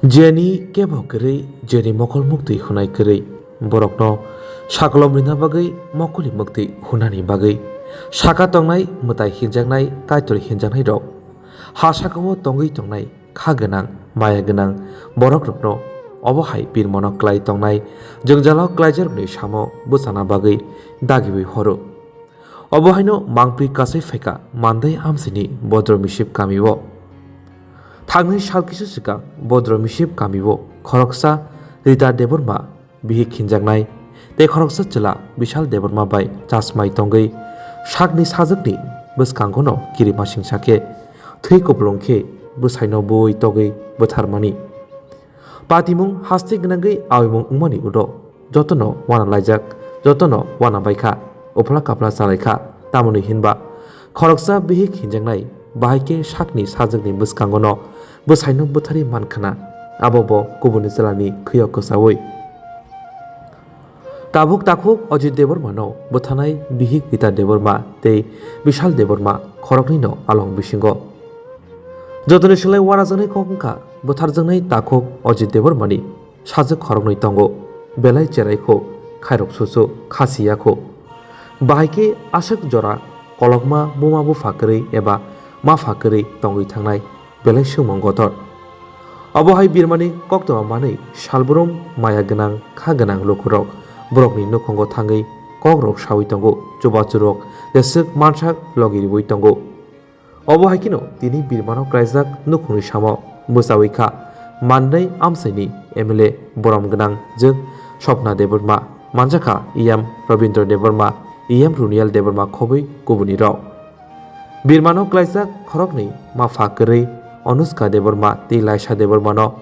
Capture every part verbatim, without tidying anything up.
Jeni kebo kwrwi, jeni mokol muktwi hunai kwrwi, borokno sakolom rina bagwi mokolni muktwi hunani bagwi, saka tongnai mwtai hinjaknai, Kaitor hinjaknairok, ha sakao tongwi tongnai kha gwnang, maya gwnang borokrokno obo hai birmano klai tongnai jwngjalo klaijarokni samo bwchana bagwi dagiwi horo. Obo haino mangpri kasai phaikha Mandai amchaini Bodro Misip kamio. Thangnai sal kisa swkang Bodro Misip kamio khoroksa Rita Debbarma bihik hinjaknai tei khoroksa chwla Bishal Debbarma bai chasmai tongwi sakni sajwkni bwskangono kirima singsa khe thwi kupulung khe bwsaino bui togwi bwtharmani. Patimung haste gwnangwi awimung wngmani ulo jotono wana laijak, jotono wana baikha, uphla kaphla chalaikha, tamoni hinba khoroksa bihik hinjaknai bahai khe sakni sajwkni bwskangono bwsaino bwtharwi mankhana, abo bo kubuni chwlani khwio kwchaui. Tabuk takhuk Ajit Debbarmano bwthanai bihik Rita Debbarma tei Bishal Debbarma khoroknwino along bisingo. Jotoni swlai wanajaknai kok wngkha bwtharjaknai takhuk Ajit Debbarmani sajwk khoroknwi tongo, belai cherai kho, khairok susu, khasi ya kho. Bahai khe aswk jora kolokma buma bupha kwrwi eba mapha kwrwi tongwi thangnai belai swngmung kotor. Obo hai birmani koktwma manwi salbrum maya gwnang kha gwnang lukurok borokni nukhungo thangwi kokrok saui tongo, chubachurok jeswk mansak logi riui tongo. Obo hai kheno tini birmano klaijak nukhungni samo bwchaui kha Mandai amchaini M L A borom gwnang jwk Swapna Debbarma, manjakha E M Rabindra Debbarma, E M Runial Debbarma khobwi kubunirok. Birmano klaijak khoroknwi mapha kwrwi Anushka Debbarma tei Laisa Debbarmano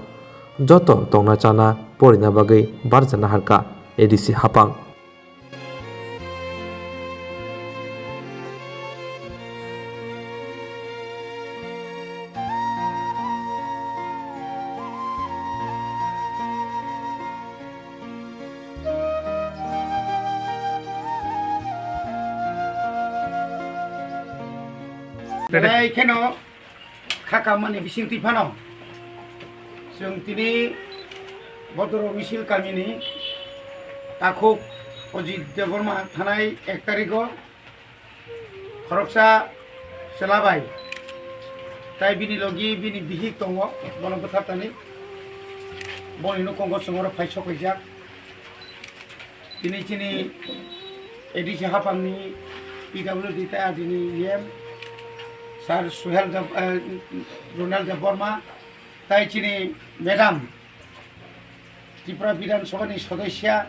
joto tongna chana porina bagwi barjana harkha A D C hapang. Belai kheno kha kammani bisingtwi phano chwng tini Bodoro Misil kamini takhuk Ajit Debbarma thanai ek tarigo khoroksa chwla bai tai bini logi bini bihik tongo, bono bwthartani boni nukhungo chwng oro phai sokaijak. Tini chini A D C hapangni P W D tei adini E M Sir Suhel Deb-, eh, Ronald Debbarma, tai chini Madam Tripura Bidhan Sabhani Sodosya,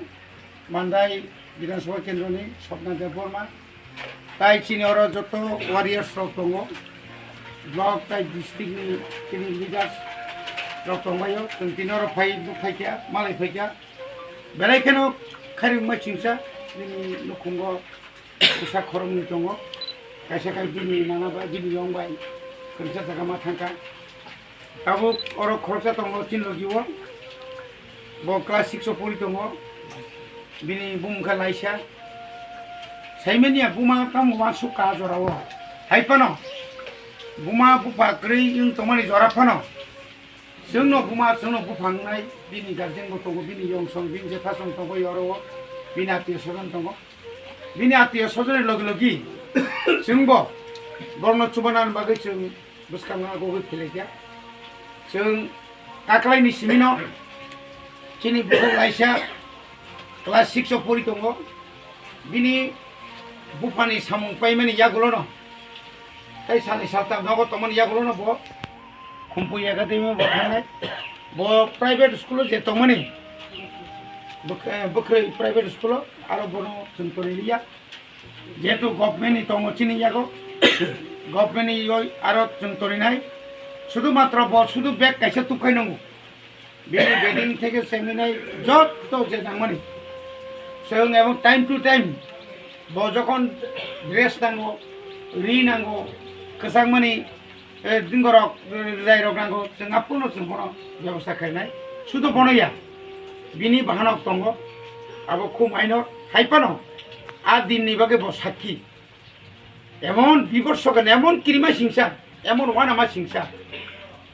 Mandai Bidhan Sabha Kendroni Swapna Debbarma, tai chini oro joto warriors rok tongo, block tai district ni chini leaders rok tongbaio, chwng tini oro phai, nuk phaikha, malai phaikha. Belai kheno khairokma chingsa bini nukhungo bwsa khoroknwi tongo. Kaisa khai bini nana bai, bini yong bai kwrwngsa jaga ma thangkha. Tabuk oro khoroksa tongo chini logi o. Bo class six o pori tongo. Bini bumung kha Laisa. Saimanya buma tamo uansuk ka jora o. Hai phano. Buma bupha kwrwi wng tongmani jora phano. Chwngno buma, chwngno buphang wngnai, bini guardian bo tongo, bini yong song, bini jepha song tongo, yoro o, bini atio sojon tongo. Bini atio sojonni logi logi chwngbo borokno chubanani bagwi chwng bwskango gogwi philai kha. Chwng taklaini simino chini bukhuk Laisa class six o pori tongo. Bini buphani samung paimani yagulono tei salni saltham nogo tongmani yagulono bo Khumpui Academy bo thangnai. Bo private school o je tongmani, bwk-, eh, bwkhwrwi private school o, aro bono chwng toni liya. Jehetu government ni tongo chini yago, government ni yoi aro chwng toninai. Sudu matro bo sudu bag kaisa tukai nango. Bini bedding theke chengrinai jotto je nangmani. Chwng ebong time to time bo jokhon dress nango, ri nango, kwchangmani, eh, dingorok, eh, rwjairok nango, chwng aphuru chwng bono bebosta khainai. Sudu bono ya, bini bahanok tongo, abo khum ainor, hai phano a dinni bagwi bo sakki. Emon bibor sogan, emon kirima singsa, emon wanama singsa.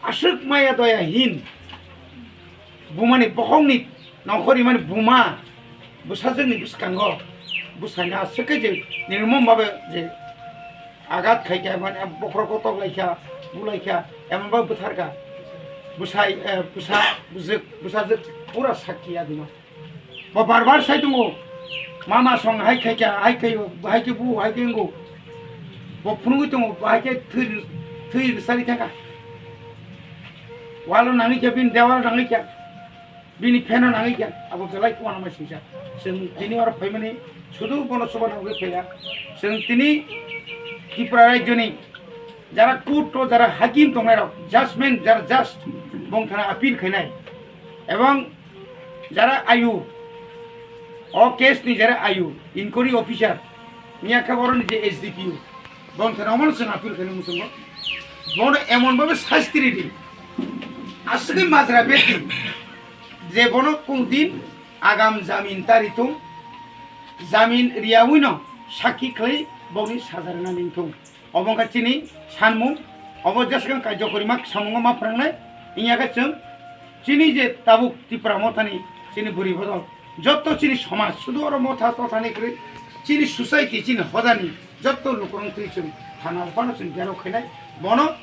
Aswk maya doya hin. Bumani bokhokni nongkhor rimani buma bwsajwkni bwskango bwsaino aswk khe je nirmom babe je agat khaikha, mane bokhorok kotok laikha, bulaikha, emon ba bwtharkha. Bwsai, eh, bwsa, bwjwk, bwsajwk pura sakki adino. Bo bar bar sai tongo, mama song hai khaikha, hai khaio, hai khe bu, hai khe wngo. Bo phunugwi tongo, bo hai khe thwi, thwi rwsari thangkha. Walo nangwi kha, bini dewalo nangwi kha. Bini pheno nangwi kha, abo belai kuana mai singsa. Chwng tini oro phaimani sudu bono chuba nangwi phaiya. Chwng tini Tripura rajyoni jara court o jara hakim tongnai rok, judgment jara judge bongthana appeal khainai, ebong jara ayu, o case ni jara ayu, inquiry officer, miya khe boroni je S D P O, bongthana omono chwng appeal khainai muchungo. Bono emon babe sasti ridi, aswkhe majra bedi. Je bono kunu din agam jamin ta ritung, jamin riyaui no sakki khlai boni saja rwna ningthung. Obo wngkha chini sanmung, obo jeswkang kaijo korima samungo ma phwrwngnai. Wngya khe chwng chini je tabuk Tipra Mothani chini bwrwi bodol, jotto chini somaj, sudu oro motha tothani kwrwi, chini society, chini hodani jotto lukurok twi chwng thana o phano chwng gerok khainai. Bono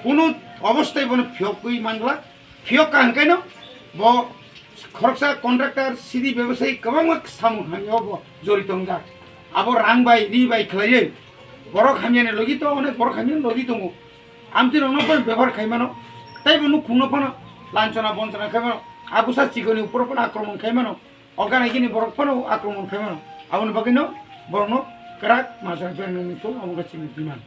kunu obostai bono phiyokwi mangla. Phiyok kaham khe no bo khoroksa contractor, sidi bebasai kwbangma samung hamya o bo jorito wngjak. Abo rang bai, ri bai khlaiwi borok hamyani logi to, onek borok hamyani logi tongo. Amtwi rokno phano bebohar khai mano, tei bo nukhungno phano lanchona bonchona khai mano, abusa chikoni upor phano akromon khai mano, organ higini borok phano akromon khai mano. Aboni bagwi no borokno kwrak majra bermani thung, abo wngkha chini demand.